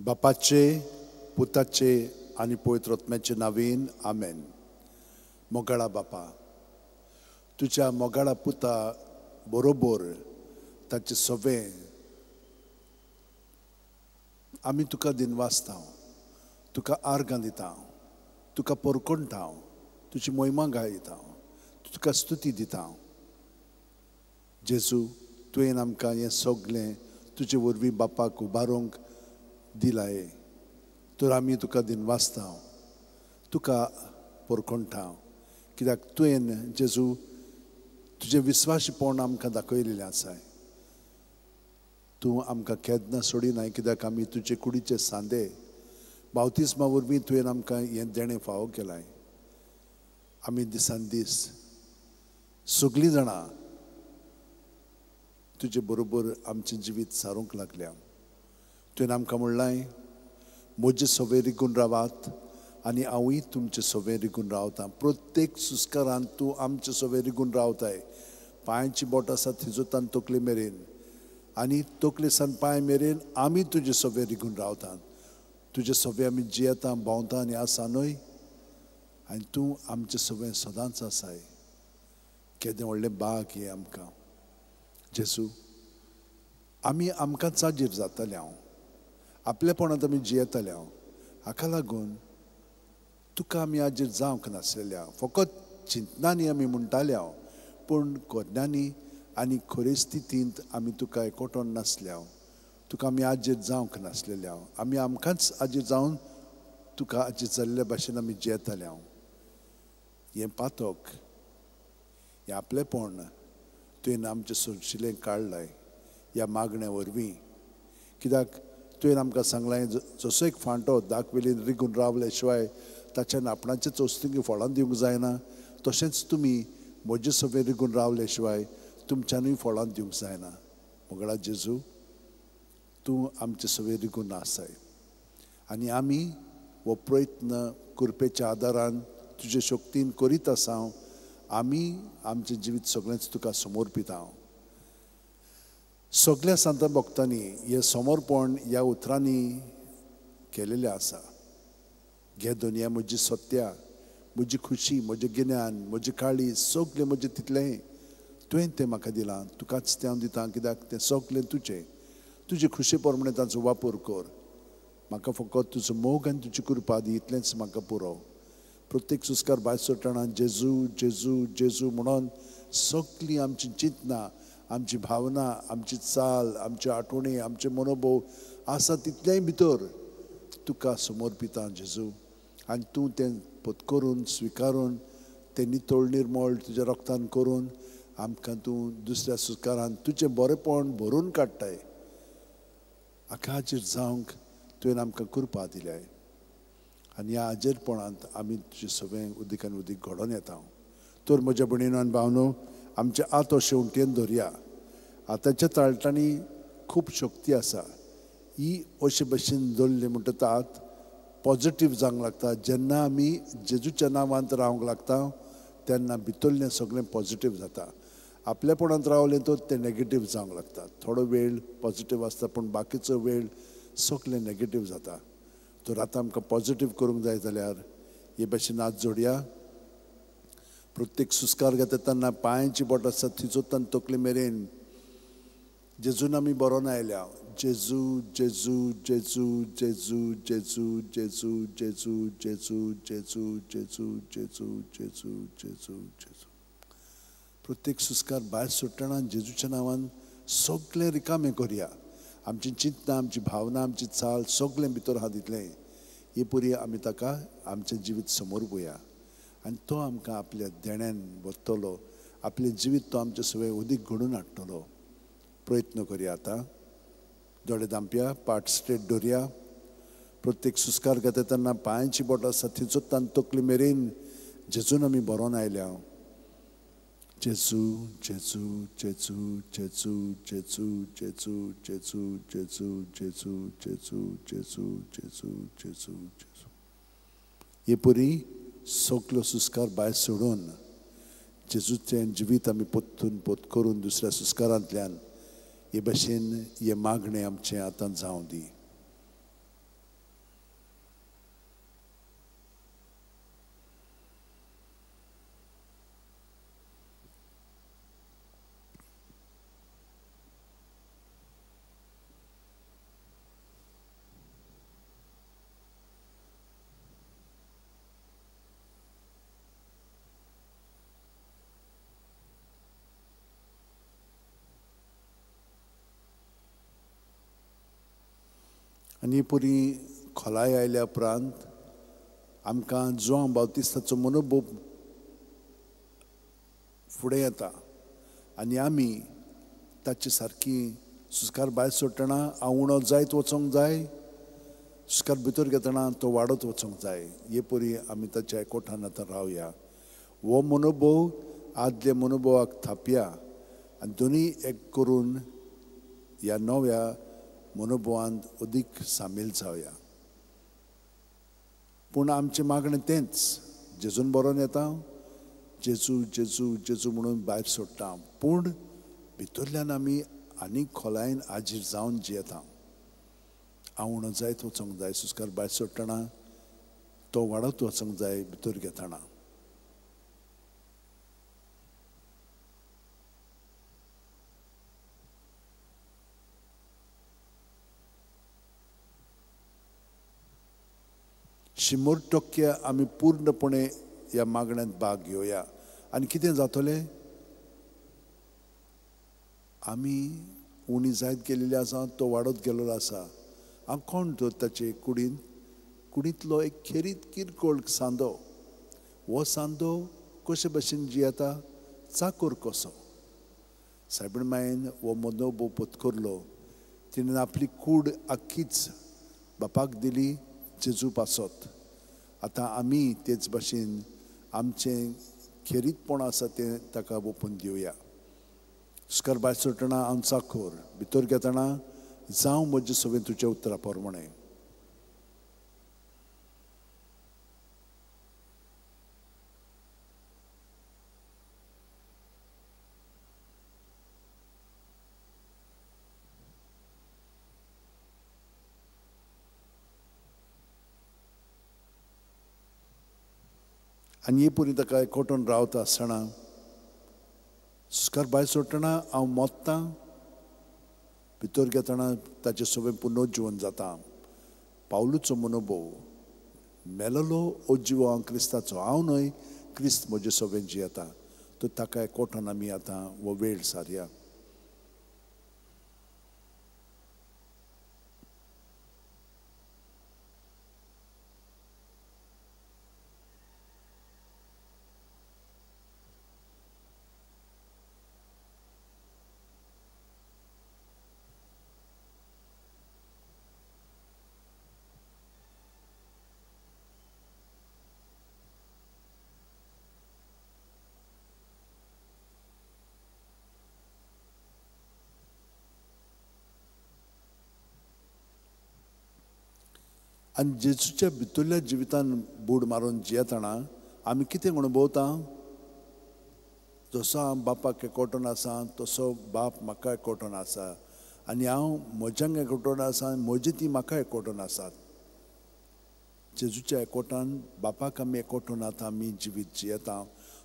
बापाचे, पुताचे आनी पवित्र आत्म्याचे नांवान आमेन. मोगाळा बापा, तुज्या मोगाळा पुता बरोबर ताचे सवे आमी तुका दिनवासता, तुका आर्गां दिता, तुका पोरकोणटा, तुजी मोहिमा गायता, तुका स्तुती दिता. जेजू, तुवें आमकां हें सगळें तुजे वरवीं बापाक उबारूंक दिलाय, तर आमी तुका दिनवासता, तुका पोरकोणटा, कित्याक तुवें जेजू तुजें विस्वासीपण आमकां दाखयलेलें आसाय. तूं आमकां केन्ना सोडिनाय, कित्याक आमी तुजे कुडीचे सांदे. बावतिस्मा वरवीं तुवें आमकां हें देणें फावो केलां. आमी दिसान दीस सगळीं जाणां तुजे बरोबर आमचें जिवीत सारूंक लागल्या. तुवें आमकां म्हणलां, म्हजे सवे रिगून रावात आनी हांवूय तुमचे सवे रिगून रावतां. प्रत्येक सुस्कारान तूं आमचे सवे रिगून रावताय. पांयची बोट आसा थिजोतान तकले मेरेन आनी तकले सान पांय मेरेन आमी तुजे सवे रिगून रावतात. तुजे सवे आमी जियेता, भोंवता आनी आसा न्हय, आनी तूं आमचे सवे सदांच आसाय. केदें व्हडलें बाग हें आमकां जेजू. आमी आमकां चाजीर जाताले, हांव आपलेपणांत आमी जियेताले. हांव हाका लागून तुका आमी आजीर जावंक नासलेल्या. फकत चिंतनांनी आमी म्हणटाले हांव, पूण करण्यांनी आनी खरे स्थितींत आमी तुका एकवटोन नासले. हांव तुका आमी आजीर जावंक नासलेले. हांव आमी आमकांच आजीर जावन तुका आजीर जाल्ले भाशेन आमी जियेताले. हांव हें पातक, हें आपलेपण तुवें आमचें सोंशिल्लें काडलाय ह्या मागण्या वरवीं. कित्याक तुवें आमकां सांगलां, जसो एक फांटो दाखवेलीन रिगून रावले शिवाय ताच्यान आपणाचे चोस्तिंगी फळां दिवंक जायना, तशेंच तुमी म्हजे सवे रिगून रावले शिवाय तुमच्यानूय फळां दिवंक जायना. मोगळा जेजू, तूं आमचे सवे रिगून आसाय आनी आमी हो प्रयत्न कृपेच्या आदारान तुजे शक्तीन करीत आसा. आमी आमचें जिवीत सगळेंच तुका समर्पिता. सगळ्या सांता भक्तांनी हें समर्पण ह्या उतरांनी केलेलें आसा. घे दुनिया म्हजी सत्या, म्हजी खुशी, म्हजें गिन्यान, म्हजी काळी, सगळें म्हजें तितलें तुवें तें म्हाका दिलां, तुकाच तें हांव दितां, कित्याक तें सगळें तुजें. तुजे खुशे प्रमाणे ताचो वापर कर. म्हाका फकत तुजो मोग आनी तुजी कृपा दी, इतलेंच म्हाका पुरो. प्रत्येक सुस्कार भायर सोडटना जेजू जेजू जेजू म्हणून सगळीं आमची चिंतनां, आमची भावना, आमची चाल, आमची आठवणी, आमचे मनोभव आसा तितलेंय भितर तुका समर्पिता जेजू. आनी तूं तें पत्करून स्विकारून तें नितळ निर्मळ तुज्या रक्तान करून आमकां तूं दुसऱ्या सुस्कारान तुजें बरेपण भरून काडटाय. हाका हाजेर जावंक तुवें आमकां कृपा दिल्याय आनी ह्या आजेरपणांत आमी तुजें सगळें उदीकान उदीक घडोवन येता. तर म्हज्या भयणीनो आनी भावनो, आमचे आत शेंवटेन धरया. आतांच्या ताळटांनी खूब शक्ती आसा. ही अशे भशेन दवरली म्हणटकच आत पॉजिटीव जावंक लागता. जेन्ना आमी जेजूच्या नांवांत रावंक लागता तेन्ना भितरलें सगळें पॉजिटीव जाता. आपलेपणांत रावलें तर तें नेगेटीव जावंक लागता. थोडो वेळ पॉजिटीव आसता पूण बाकीचो वेळ सगळें नेगेटीव जाता. तर आतां आमकां पॉजिटीव करूंक जाय जाल्यार हे भशेन हात जोडया. प्रत्येक सुस्कार घेता तेन्ना पांयांची बोट आसा थिजोतान तकले मेरेन जेजून आमी बरोवन आयल्या. जेजू जेजू जेजू जेजू जेजू जेजू जेजू जेजू जेजू जेजू जेजू जेजू जेजू जेजू. प्रत्येक सुस्कार भायर सोडटना जेजूच्या नांवान सगळें रिकामें करया. आमची चिंतना, आमची भावना, आमची चाल सगळें भितर आहा तितलें हे पुरी आमी ताका आमचें जिवीत समर्पुया आनी तो आमकां आपल्या देण्यान वतलो. आपलें जिवीत तो आमचें सगळें उदीक घडून हाडटलो. प्रयत्न करया. आतां दोळे धांपया, पाट स्ट्रेट दवरया. प्रत्येक सुस्कार घेता तेन्ना पांयांची बोट आसा थिंचोतान तकली मेरेन जेजून आमी बरोवन आयल्या. जेजू जेजू जेजू जेजू जेजू जेजू जेजू जेजू जेजू जेजू जेजू जेजू जेजू जेजू. हे परी सगळो सुस्कार भायर सोडून जेजूचें जिवीत आमी पोत्तून पोत करून दुसऱ्या सुस्कारांतल्यान हे भशेन हें मागणें आमचें आतां जावं दी. आनी पुरी खोलाय आयल्या उपरांत आमकां जुआंव बाप्तिस्ताचो मनोभव फुडें येता आनी आमी ताचे सारकी सुस्कार भायर सोडटना हांव उणो जायत वचोंक जाय, सुस्कार भितर घेतना तो वाडत वचोंक जाय. हे परी आमी ताच्या एकवटान आतां रावया. हो मनोभव आदल्या मनोभवाक थापया आनी दोनूय एक करून ह्या नव्या मनोभवांत अदीक सामील जावया. पूण आमचें मागणें तेंच, जेजून बरोवन येता, जेजू जेजू जेजू म्हणून भायर सोडटा, पूण भितरल्यान आमी आनीक खोलायेन आजीर जावन जियेता. हांव उणो जायत वचोंक जाय, सुस्कार भायर सोडटना तो वाडत वचोंक जाय भितर घेतना. 100% आमी पूर्णपणे ह्या मागण्यांत भाग घेवया. आनी कितें जातलें, आमी उणी जायत गेलेली आसा, तो वाडत गेलेलो आसा. हांव कोण तर ताचे कुडींत, कुडींतलो एक खेरीत किरकोळ सांदो. हो सांदो कशे भशेन जियेता, चाकोर कसो. सायबीण मायेन हो मनोभव पत्करलो. तिणें आपली कूड आख्खीच बापाक दिली जेजू पासत. आतां आमी तेच भाशेन आमचें खेरीतपण आसा तें ताका ओपून दिवया. सुस्कार भायर सोडटना हांव चाखोर, भितर घेतना जावं म्हजे सवें तुज्या उतरा प्रमाणें. आनी हे पुरी ताका एकवटून रावता आसतना सुस्कार भायर सोडटना हांव मोत्तां, भितर घेतना ताचे सवें पुनर्जिवन जाता. पावलूचो मनोभव, मेलोलो अजिवो हांव क्रिस्ताचो, हांव न्हय क्रिस्त म्हजे सवें जियेता. तर ताका एकवटान आमी आतां हो वेळ सारया. आनी जेजूच्या भितरल्या जिवितान बूड मारून जियेतना आमी कितें अणभवता, जसो हांव बापाक एकवटून आसा तसो बाप म्हाका एकवटून आसा, आनी हांव म्हज्यांक एकवटून आसा, म्हजी ती म्हाका एकवटून आसात. जेजूच्या एकवटान बापाक आमी एकवटून आतां आमी जिवीत जियेता.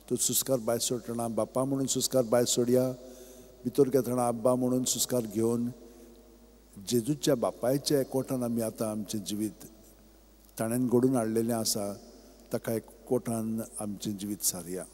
तो सुस्कार भायर सोडटना बापा म्हणून सुस्कार भायर सोडया, भितर घेतना आब्बा म्हणून सुस्कार घेवन जेजूच्या बापायच्या एकवटान आमी आतां आमचें जिवीत ताणें घडून हाडलेलें आसा, ताका एकवटान आमचें जिवीत सारया.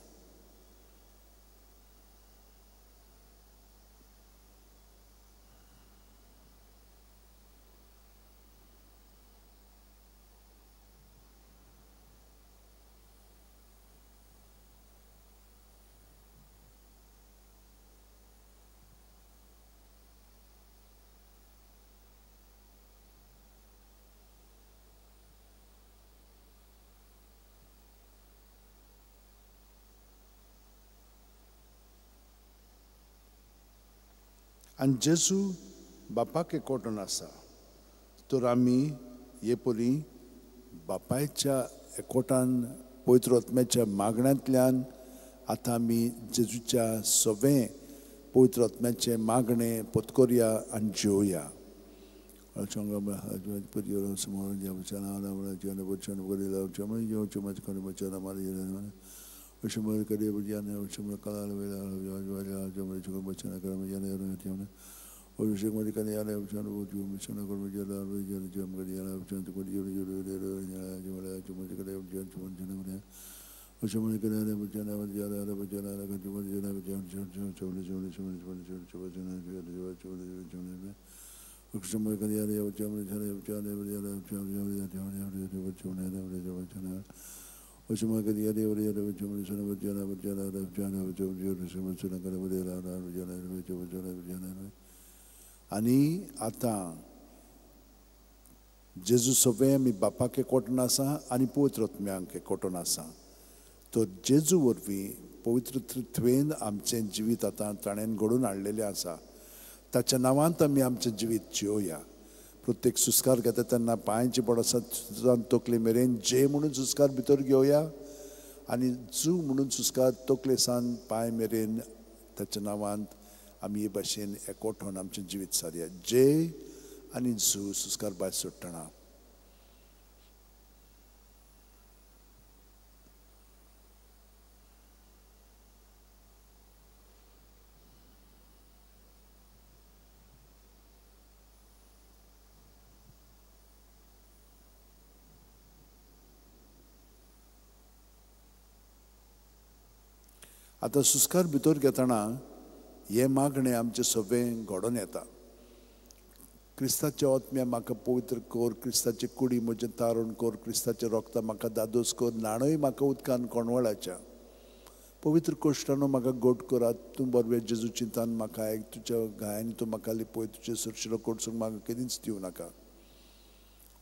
आनी जेजू बापाक एकवटून आसा, तर आमी हे परी बापायच्या एकवटान पवित्र आत्म्याच्या मागण्यांतल्यान आतां आमी जेजूच्या सवें पवित्र आत्म्याचें मागणें पत्करया आनी जेवया. आनी आतां जेजू सोबे आमी बापाक एकवटून आसा आनी पवित्र आत्म्यांक एकवटून आसा. तर जेजू वरवीं पवित्र त्रित्वेन आमचें जिवीत आतां ताणें घडोवन हाडलेलें आसा. ताच्या नांवांत आमी आमचें जिवीत जियोया. प्रत्येक सुस्कार घेता तेन्ना पांयची पड आसा तकले मेरेन जे म्हणून सुस्कार भितर घेवया आनी जू म्हणून सुस्कार तकले सान पांय मेरेन ताच्या नांवांत आमी हे भाशेन एकवटून आमचें जिवीत सारया. जे आनी जू सुस्कार भायर सोडटना. आतां सुस्कार भितर घेतना हें मागणें आमचें सगळें घडोवन येता. क्रिस्ताच्या आत्म्या म्हाका पवित्र कर, क्रिस्ताचे कुडी म्हजें तारण कर, क्रिस्ताचें रोगता म्हाका दादोस कर, न्हाणय म्हाका उदकान कोणवळाच्या पवित्र कोश्टानो म्हाका गोट करात. तूं बरवे जेजू चिंतान म्हाका आयक, तुज्या घायांनी तूं म्हाका लिपय, तुजे सुरशिलो कोडसूंक म्हाका केदींच दिवं नाका.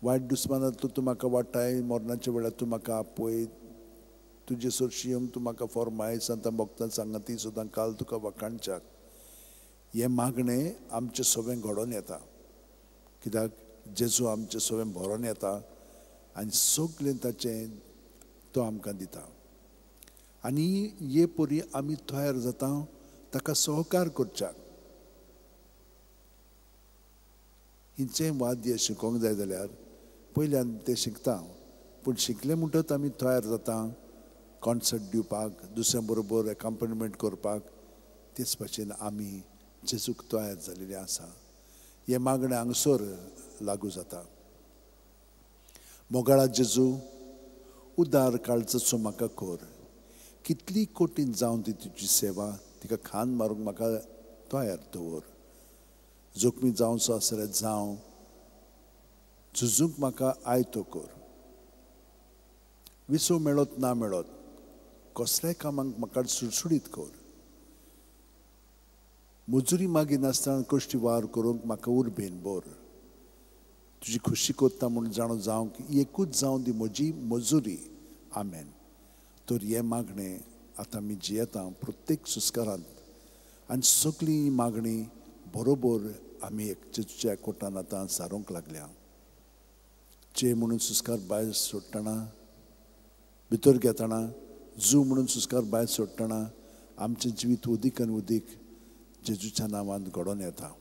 वायट दुस्मानांतलो तूं म्हाका वाटाय, मरणाच्या वेळार तूं म्हाका आपय, तुजे सरशी येवंक तूं म्हाका फॉर्माय, सांतां भक्तां सांगाती सुद्दां काल तुका वाखाणच्याक. हें मागणें आमचें सगळें घडोवन येता, कित्याक जेजू आमचें सगळें भरोन येता आनी सगळें ताचें तो आमकां दिता. आनी हे परी आमी तयार जाता ताका सहकार करच्याक. हिचें वाद्य शिकोवंक जाय जाल्यार पयल्यान तें शिकता, पूण शिकलें म्हणटच आमी तयार जाता कॉन्सर्ट दिवपाक, दुसऱ्यां बरोबर एकाम्पनिमेंट करपाक. तेच भाशेन आमी जेजूक तयार जाल्लें आसा. हें मागणें हांगसर लागू जाता. मोगाळा जेजू, उदार काळजाचो म्हाका कर, कितली कठीण जावन ती तुजी सेवा, तिका खान मारूंक म्हाका तयार दवर. जोखमी जावचो आसल्यार जावं, झुजूंक म्हाका आयतो कर. विसव मेळत ना मेळत कसल्याय कामाक म्हाका सुडसुडीत कर. मजुरी मागिनासतना कश्टी वावर करूंक म्हाका उर्बेन भर. तुजी खुशी करता म्हूण जाणो जावंक एकूच जावं दी म्हजी मजुरी. आमेन. तर हें मागणें आतां आमी जियेता प्रत्येक सुस्कारांत आनी सगळीं मागणी बरोबर आमी एक जेजूच्या एकवटान आतां सारूंक लागल्या. जे म्हणून सुस्कार भायर सोडटना, भितर घेतना, जू म्हणून सुस्कार भायर सोडटना आमचें जिवीत उदीक आनी उदीक जेजूच्या नांवान घडोवन येता.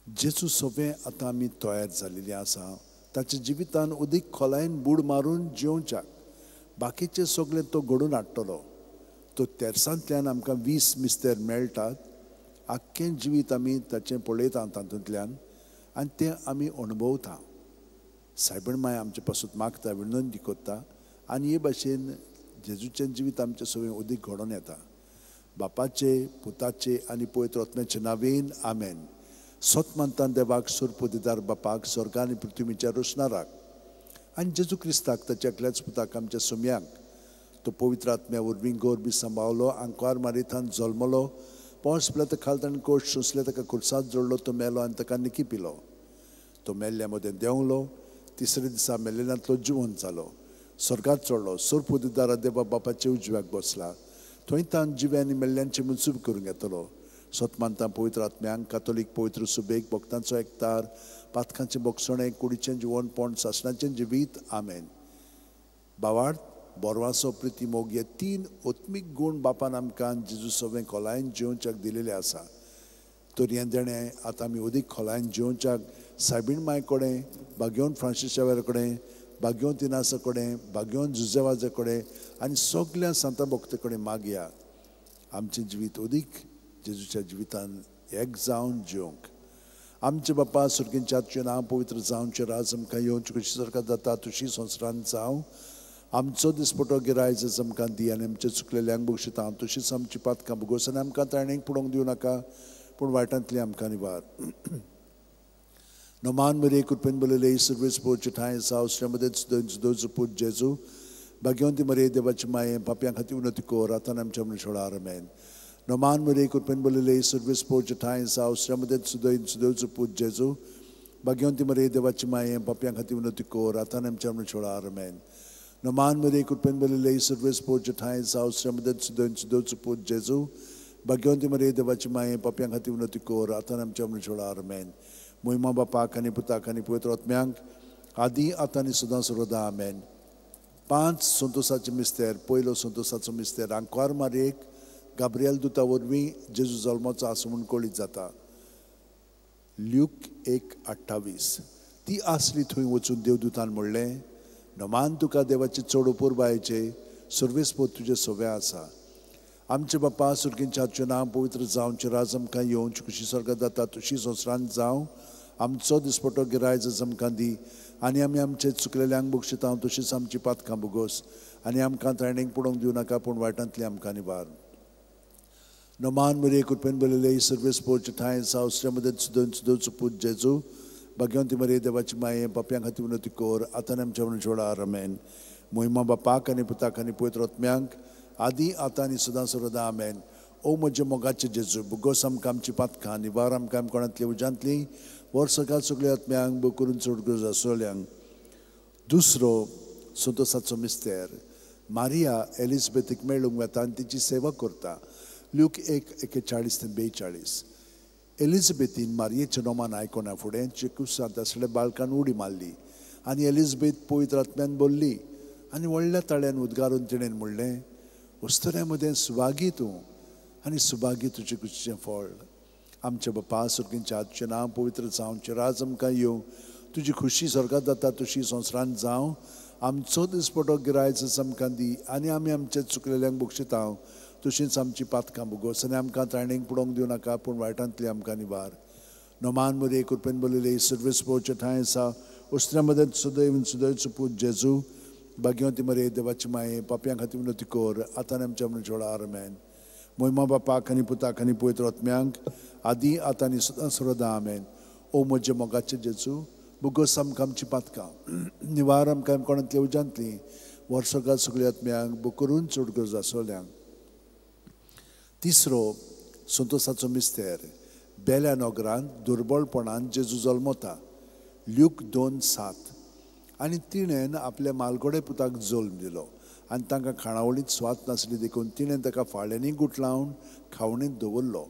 जेजू सगळें आतां आमी तयार जाल्लेली आसा ताच्या जिवितान उदीक खोलायेन बूड मारून जियोवच्याक. बाकीचें सगळें तो घडोवन हाडटलो. तो तेर्सांतल्यान आमकां 20 मिस्तेर मेळटात. आख्खें जिवीत आमी ताचें पळयता तातूंतल्यान आनी तें आमी अणभवता. सायबण माय आमचे पासून मागता, विनंती करता आनी हे भाशेन जेजूचें जिवीत आमचें सगळें उदीक घडोवन येता. बापाचे, पुताचे आनी पवित्र आत्म्याचे नांवेन आमेन. सत मानतान देवाक, सुरपुदिदार बापाक, स्वर्ग आनी पृथ्वीच्या रोशनाराक आनी जेजू क्रिस्ताक ताच्या एकल्याच पुताक आमच्या सुम्यांक, तो पवित्र आत्म्या वरवीं गोरबी सांबावलो, आंकवार मारिथान जल्मलो, पावस पिलो ताका खाल ताणें कोश सोंसले, ताका खुर्सात जोडलो, तो मेलो आनी ताका निकी पिलो. तो मेल्ल्या मदें देंवलो, तिसऱ्या दिसा मेल्लेल्यांतलो जिवंत जालो, स्वर्गात चडलो, सुरपुदिदारा देवा बापाच्या उजव्याक बसला, थंय तान जिवे आनी मेल्ल्यांची मनसूब करूंक येतलो. सत मानता पवित्र आत्म्यांक, कातोलीक पवित्र सुबेक, भक्तांचो एकतार, पातकांचें बोगसणें, कुडीचें जिवनपण, सासणाचें जिवीत. आमेन. बावार्थ, बोरवासो, प्रिती, मोग हे 3 आत्मीक गूण बापान आमकां जेजू सगळें खोलायेन जियोवच्याक दिलेलें आसा. तर हें देणें आतां आमी अदीक खोलायेन जियोवच्याक सायबीण माय कडेन, बागेवन फ्रांसीस शावेर कडेन, बागेवन तिनासा कडेन, बागेवन जुजेवाजा कडेन आनी सगल्या सांता भक्ते कडेन मागया आमचें जिवीत अदीक जेजूच्या जिवितान एक जावन जिवंक. आमचे बापा सुर्गींच्या तुजें नांव पवित्र जावचें, राज आमकां येवचें, कशी सारकां जाता तुशी संवसारांत जावं. आमचो दिसपटो गिरायज आमकां दी आनी आमचे चुकलेल्यांक बक्षिता तशीच आमची पातकां भोगोस आनी आमकां ताणेक पडोवंक दिवं नाका, पूण वायटांतली आमकां निवार. नमान मरिये कृपेन भरलेले, सर्वेस्पोरचे ठांय आसा, श्रीमती सुदैव पूत जेजू, भाग्यवंती मरिये देवाची माये, पापयां खातीर विनवती कर आतां आमच्या मरणाच्या वेळार. आमेन. नमान मरिये कृपेन भरलेले, सर्वेस्पोरचे ठांय आसा, श्रीमती सुदैव पूत जेजू, भाग्यवंती मरिये देवाची माये, पापयां खातीर विनवती कर आतां आमच्या मरणाच्या वेळार. आमेन. नमान मरिये कृपेन भरलेले, सर्वेस्पोरचे ठांय आसा, श्रीमती सुदैव पूत जेजू, भाग्यवंती मरिये देवाची माये, पापयां खातीर विनवती कर आतां आमच्या मरणाच्या वेळार. आमेन. मोहिमा बापाक आनी पुताक आनी पवित्र आत्म्यांक, आदी आतां आनी सदां सर्वदा. आमेन. 5 संतोसाचे मिस्तेर. पयलो संतोसाचो मिस्तेर, आंकवार मारयेक गाब्रियल दुता वरवीं जेजू जल्माचो आसा म्हूण कळीत जाता. ल्यूक 1:28. ती आसली थंय वचून देवदूतान म्हणलें, नमान तुका देवाचे चड अपुरबायेचे, सर्वेस्पोर तुजे सवे आसा. आमचे बापा सुर्गींच्या नांव पवित्र जावचें, राज आमकां येवचें, खुशी स्वर्गांत जाता तशी संवसारांत जावं. आमचो दिसपटो गिरायज आमकां दी आनी आमी आमचे चुकलेल्यांक बक्षिता तशीच आमची पातकां भोगोस आनी आमकां ताणेक पडोवंक दिवं नाका, पूण वायटांतली आमकां निवार. नमान मरिये कृपेन भरलेले, सर्वेस्पोरचे ठांय आसा, श्रीमती सुदैव पूत जेजू, भाग्यवंती मरिये देवाची माये, पापयां खातीर विनवती कर आतां आमच्या मरणाच्या वेळार. आमेन. मोहिमा बापाक आनी पुताक आनी पवित्र आत्म्यांक, आदी आतां आनी सदां सर्वदा. आमेन. ओ म्हजे मोगाचे जेजू, भोगोस आमकां आमची पातकां, निवार आमकां कोणांतली उज्यांतली, वर्सकाल सगळ्या आत्म्यांक बो करून चड गरज आसल्यांक. दुसरो संतोसाचो मिस्तेर, मारिया एलिझाबेथीक मेळूंक वता आनी तिची सेवा करता. ल्यूक 1:41-42. एलिझाबेथीन मारियेचें नोमान आयकना फुडें चेकुसांत आसले बाळकान उडी मारली आनी एलिझाबेथ पवित्र आत्म्यान बोल्ली आनी व्हडल्या ताळ्यान उद्गारून तिणें म्हणलें, उस्तऱ्या मदें सुभागी तूं आनी सुभागी तुजें कुशीचें फळ. आमच्या बापा सुर्गींच्या हातचें नांव पवित्र जावचें, राज आमकां येवं, तुजी खुशी स्वर्गांत जाता तशी संवसारांत जावं. आमचो दिसपटो गिरायज आमकां दी आनी आमी आमचे चुकलेल्यांक बक्षिता तशींच आमची पातकां भोगोस आनी आमकां ताणेक पडोवंक दिवं नाका, पूण वायटांतली आमकां निवार. नमान मरिये कृपेन भरलेले, सर्वेस्पोरचे ठांय आसा, उस्तऱ्या मदें सुदैव सुदैवचो पूत जेजू, भाग्यवंती मरिये देवाची माये, पापयां खातीर विनवती कर आतां आमच्या मरणाच्या वेळार. आमेन. मोहिमा बापाक आनी पुताक आनी पवित्र आत्म्यांक, आदी आतां आनी सदां सर्वदा. आमेन. ओ म्हजे मोगाचे जेजू, भोगोस आमकां आमची पातकां, निवार आमकां कोणांतली उज्यांतली, वर्सकाल सगळ्या आत्म्यांक बो करून चड गरज आसल्यांक. तिसरो संतोसाचो मिस्तेर, बेल्या नगरांत दुर्बळपणान जेजू जल्मता. ल्यूक 2:7. आनी तिणें आपल्या मालगोडे पुताक जल्म दिलो आनी तांकां खाणावळींत स्वाद नासली देखून तिणें ताका फाळ्यांनी गुटलावन खावणींत दवरलो.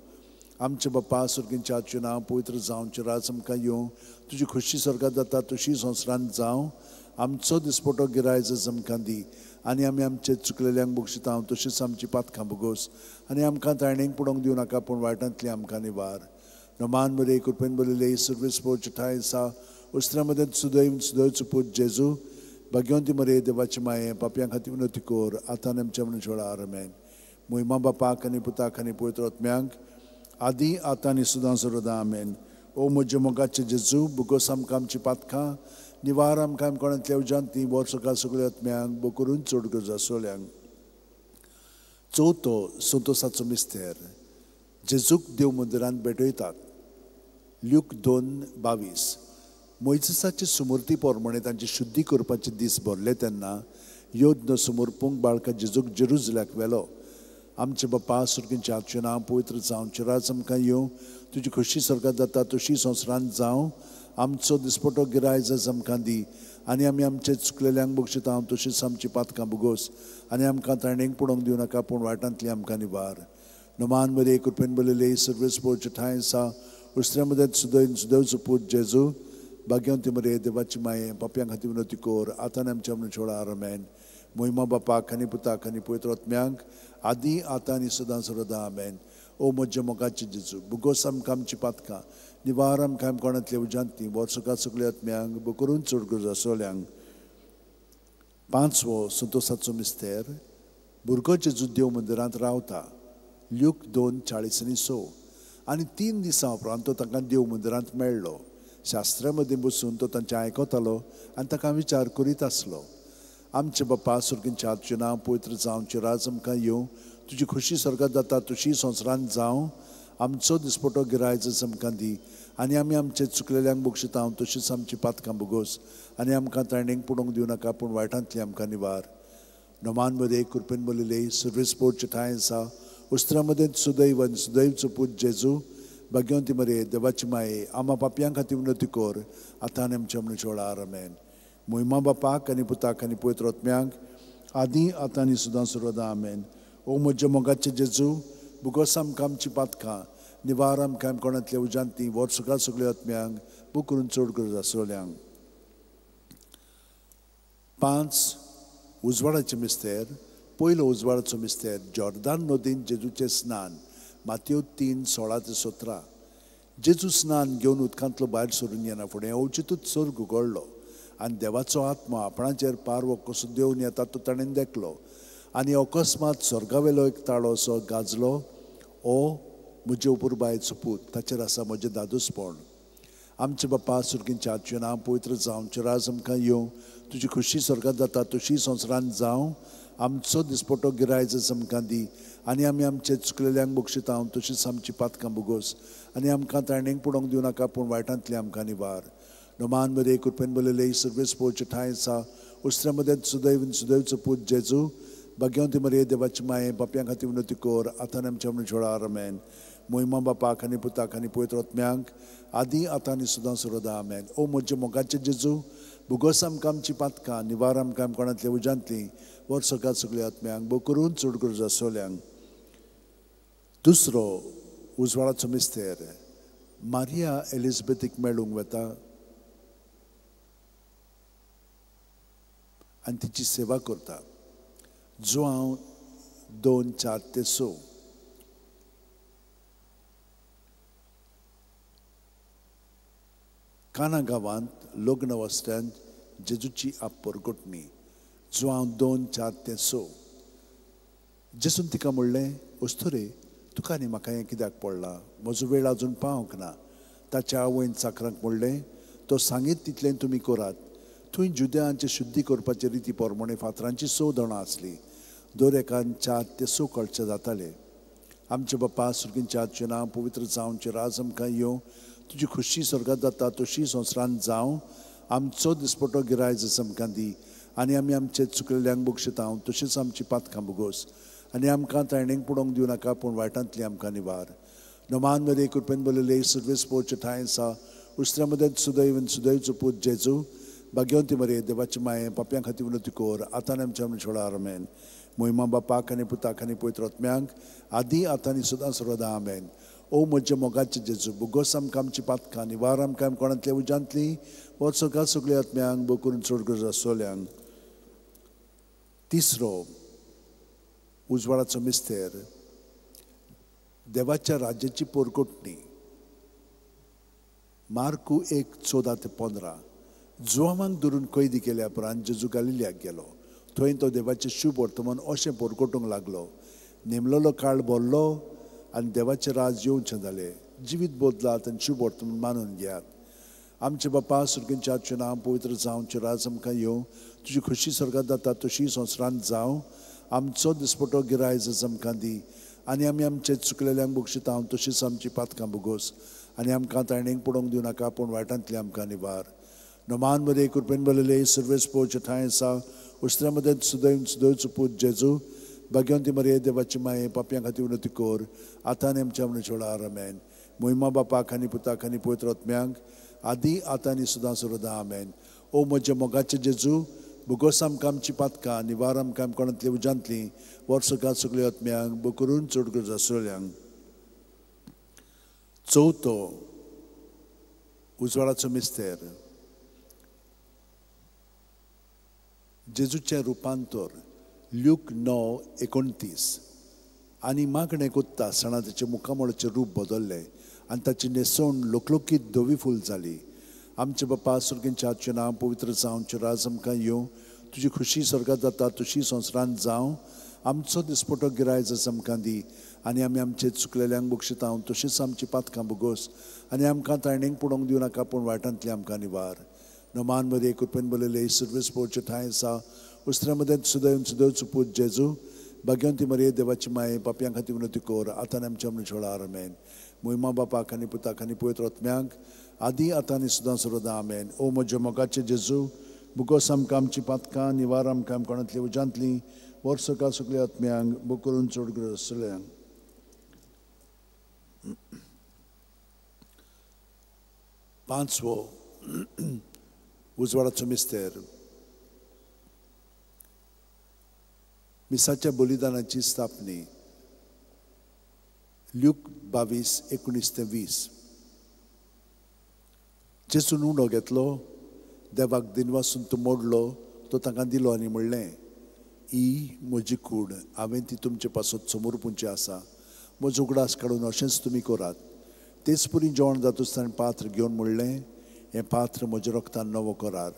आमचे बापा सुर्गींच्या हातचें नांव पवित्र जावचें, राज आमकां येवं, तुजी खुशी स्वर्गांत जाता तशी संवसारांत जावं. आमचो दिसपटो गिरायज आमकां दी आनी आमी आमचे चुकलेल्यांक बक्षिता तशीच आमची पातकां भोगोस आनी आमकां ताणेक पडोवंक दिवं नाका, पूण वायटांतली आमकां निवार. नमान मरिये कृपेन भरलेले, सर्वेस्पोरचे ठांय आसा, उस्तऱ्या मदें सुदैव सुदैवचो पूत जेजू, भाग्यवंती मरिये देवाची माये, पापयां खातीर विनवती कर आतां आमच्या मरणाच्या वेळार. आमेन. मोहिमा बापाक आनी पुताक आनी पवित्र आत्म्यांक, आदी आतां आनी सदां सर्वदा. आमेन. ओ म्हजे मोगाचे जेजू, भोगोस आमकां आमची पातकां, निवार आमकां कोणांतल्या उज्यांतली, वर्सकाल सगळ्या आत्म्यांक बो करून चड गरज आसल्यांक. चवथो संतोसाचो मिस्तेर, जेजूक देव मंदिरांत भेटयतात. ल्यूक 2:22. मोयजेसाचे सुमूर्ती प्रमाणे तांची शुद्धी करपाचे दीस भरले तेन्ना यज्ञ समर्पूंक बाळका जेजूक जेरुजल्याक व्हेलो. आमचे बापा सुर्गींच्या हातचें नांव पवित्र जावचें, राज आमकां येवं, तुजी खुशी स्वर्गांत जाता तशी संवसारांत जावं. आमचो दिसपटो गिरायज आमकां दी आनी आमी आमचे चुकलेल्यांक बक्षिता तशीच आमची पातकां भोगोस आनी आमकां ताणेक पडोवंक दिवं नाका, पूण वायटांतली आमकां निवार. नमान मरिये कृपेन भरलेले, सर्वेस्पोरचे ठांय आसा, उस्तऱ्या मदें सुदैव सुदैवचो पूत जेजू, भाग्यवंती मरिये देवाची माये, पापयां खातीर विनवती कर आतां आमच्या मरणाच्या वेळार. आमेन. मोहिमा बापाक आनी पुताक आनी पवित्र आत्म्यांक, आदी आतां आनी सदां सर्वदा. आमेन. ओ म्हजे मोगाचे जेजू, भोगोस आमकां आमची पातकां, निवार आमकां कोणांतले उज्यांतली, वर्सकाल सगळ्या आत्म्यांक बो करून चड गरज आसल्यांक. पांचवो संतोसाचो मिस्तेर, भुरगो जेजू देव मंदिरांत रावता. ल्यूक 2:40-6. आनी 3 दिसां उपरांत तो तांकां देव मंदिरांत मेळ्ळो. शास्त्रा मदीं बसून तो तांचें आयकतालो आनी ताका विचार करीत आसलो. आमचे बापा सर्गींच्या, तुजें नांव पवित्र जावं, तुजें राज आमकां येवं, तुजी खुशी स्वर्गात जाता तशी संवसारांत जावं. आमचो दिसपटो गिरायच आमकां दी आनी आमी आमचे चुकलेल्यांक बक्षिता तशीच आमची पातकां भोगोस आनी आमकां ताणेंक पडूंक दिवं नाका, पूण वायटांतली आमकां निवार. नोमान मदे कृपेन बोलिले सर्वीस पोर्चे ठांय आसा, उस्त्रा मदें सुदैव आनी सुदैवचो पूत जेजू, भाग्यवंती मरे देवाची माये, आमा पापयां खातीर विनवती कर आतां आनी आमच्या मरणाच्या वेळार. आमेन. मोहिमा बापाक आनी पुताक आनी पवित्र आत्म्याक, आदी आतां आनी सदां सर्वदा. आमेन. ओ म्हज्या मोगाचे जेजू, भुगोस आमकां आमची पातकां, निवार आमकां कोणांतल्या उज्यांतली, व्हर सगळ्या सगळ्या आत्म्यांक, बू करून चड गरज आसलेल्यांक. 5 उजवाडाचे मिस्तेर. पयलो उजवाडाचो मिस्तेर, जॉर्दान नदीन जेजूचें स्नान, मातयो 3:16-17. जेजू स्नान घेवन उदकांतलो भायर सरून येना फुडें अवचितूच सर्ग उगडलो आनी देवाचो आत्मा आपणाचेर पारवो कसो देंवन येता तो ताणें देखलो. आनी अकस्मात स्वर्गावेलो एक ताळो असो गाजलो, ओ म्हजे अपुरबायेचो पूत, ताचेर आसा म्हजें दादोसपण. आमचे बापा सर्गींच्या, तुजें नांव पवित्र जावं, तुजें राज आमकां येवं, तुजी खुशी स्वर्गात जाता तशी संवसारांत जावं. आमचो दिसपटो गिरायच आमकां दी आनी आमी आमचे चुकलेल्यांक बक्षिता तशीच आमची पातकां भोगोस आनी आमकां ताणेंक पडोवंक दिवं नाका, पूण वायटांतली आमकां निवार. नोमान मदे कृपेन बोलिले सर्वेस पोर्चे ठांय आसा, उस्त्रा मदें सुदैव सुदैवचो पूत जेजू, भाग्यवंती मरे देवाची माये, पापयां खातीर विनवती कर आतां आनी आमच्या मरणाच्या वेळार. आमेन. मोहिमा बापाक आनी पुताक आनी पवित्र आत्म्याक, आदी आतां आनी सदां सर्वदा. आमेन. ओ म्हज्या मोगाचे जेजू, भुगोस आमकां आमची पातकां, निवार आमकां कोणांतल्या उज्यांतली, व्हर सगळ्या सगळ्या आत्म्यांक, बो करून चड गरज आसलेल्यांक. दुसरो उजवाडाचो मिस्तेर, मारिया एलिझाबेथीक मेळूंक वता आनी तिची सेवा करता. जुआंव 2:4-6. काना गांवांत लग्न वस्त्यान जेजूची आपपरगटणी, जुआंव 2:4-6. जेजून तिका म्हणलें, अस्तुरे, तुका आनी म्हाका हें कित्याक पडलां? म्हजो वेळ अजून पावंक ना. ताच्या आवयन चाकरांक म्हणलें, तो सांगीत तितलें तुमी करात. थंय जुद्यांचे शुद्धी करपाचे रिती प्रमाणे फातरांची 6 दोणां आसली, दर एकान 4 ते 6 कळचे जाताले. आमचे बापा सर्गींच्या, तुजें नांव पवित्र जावं, तुजें राज आमकां येवं, तुजी खुशी स्वर्गात जाता तशी संवसारांत जावं. आमचो दिसपटो गिरायच आमकां दी आनी आमी आमचे चुकलेल्यांक बक्षिता तशीच आमची पातकां भोगोस आनी आमकां ताणेंक पडोवंक दिवं नाका, पूण वायटांतली आमकां निवार. नोमान मदे कृपेन बोलिले सर्वेस पोर्चे ठांय आसा, उस्त्रा मदें सुदैव सुदैवचो पूत जेजू, भाग्यवंती मरे देवाची माये, पापयां खातीर विनवती कर आतां आनी आमच्या मरणाच्या वेळार. आमेन. मोहिमा बापाक आनी पुताक आनी पवित्र आत्म्याक, आदी आतां आनी सदां सर्वदा. आमेन. ओ म्हज्या मोगाचे जेजू, भुगोस आमकां आमची पातकां, निवार आमकां कोणांतल्या उज्यांतली, व्हर सगळ्या सगळ्या आत्म्यांक, बो करून चड गरज आसलेल्यांक. तिसरो उजवाडाचो मिस्तेर, देवाच्या राज्याची पोरकोटणी, मार्कू 1:14-15. जुआवांक धरून कैदी केल्या उपरांत जेजू गालिलियाक गेलो. थंय तो देवाचें शुभ वर्तमान अशें पोरकोटूंक लागलो, नेमलेलो काळ भरलो आनी देवाचें राज येवचें जालें. जिवीत बदलात आनी शुभ वर्तमान मानून घेयात. आमचे बापा सर्गींच्या, तुजें नांव पवित्र जावं, तुजें राज आमकां येवं, तुजी खुशी स्वर्गात जाता तशी संवसारांत जावं. आमचो दिसपटो गिरायच आमकां दी आनी आमी आमचे चुकलेल्यांक बक्षिता तशीच आमची पातकां भोगोस आनी आमकां ताणेंक पडोवंक दिवं नाका, पूण वायटांतली आमकां निवार. नोमान मदे कृपेन बोलिले सर्वेस पोर्चे ठांय आसा, उस्त्रा मदें सुदैव सुदैवचो पूत जेजू, भाग्यवंती मरे देवाची माये, पापयां खातीर विनवती कर आतां आनी आमच्या मरणाच्या वेळार. आमेन. मोहिमा बापाक आनी पुताक आनी पवित्र आत्म्याक, आदी आतां आनी सदां सर्वदा. आमेन. ओ म्हज्या मोगाचे जेजू, भुगोस आमकां आमची पातकां, निवार आमकां कोणांतली उज्यांतली, व्हर सगळ्या सगळ्या आत्म्यांक, बो करून चड गरज आसलेल्यांक. चवथो उजवाडाचो मिस्तेर, जेजूचें रुपांतर, ल्यूक 9:29. आनी मागणें कोत्ता आसतना ताचें मुखामळाचें रूप बदल्लें आनी ताची न्हेसवण लोकलोकीत धवी फूल जाली. आमचे बापा सर्गींच्या, तुजें नांव पवित्र जावं, तुजें राज आमकां येवं, तुजी खुशी स्वर्गात जाता तशी संवसारांत जावं. आमचो दिसपटो गिरायच आमकां दी आनी आमी आमचे चुकलेल्यांक बक्षिता तशीच आमची पातकां भोगोस आनी आमकां ताणेंक पडोवंक दिवं नाका, पूण वायटांतली आमकां निवार. नोमान मदे कृपेन बोलिले सर्वेस पोर्चे ठांय आसा, उस्त्र्या मदें सुदैव सुदैवचो पूत जेजू, भाग्यवंती मरिये देवाची माये, पापयां खातीर विनवती कर, आतां आनी आमच्या मरणाच्या वेळार आमेन. मोहिमा बापाक आनी पुताक आनी पवित्र आत्म्याक, आदी आतां आनी सदां सर्वदा आमेन. ओ म्हज्या मोगाचे जेजू, बुगोस आमकां आमची पातकां, निवार आमकां कोणांतली उज्यांतली, वर्सका सगल्या आत्म्यांक बो करून चड ग्रसल्यांक. पांचवो उजवाडाचो मिस्तेर, मिसाच्या बलिदानाची स्थापनी. ल्यूक 22:19-20. जेजून उंडो घेतलो, देवाक दिनवासून तो मोडलो, तो तांकां दिलो आनी म्हणलें, ही म्हजी कूड, हांवें ती तुमचे पासत समर्पूंची आसा, म्हजो उगडास काडून अशेंच तुमी करात. तेच पुरी जेवण जातूच ताणें पात्र घेवन म्हणलें, हें पात्र म्हज्या रगतान नवो करार,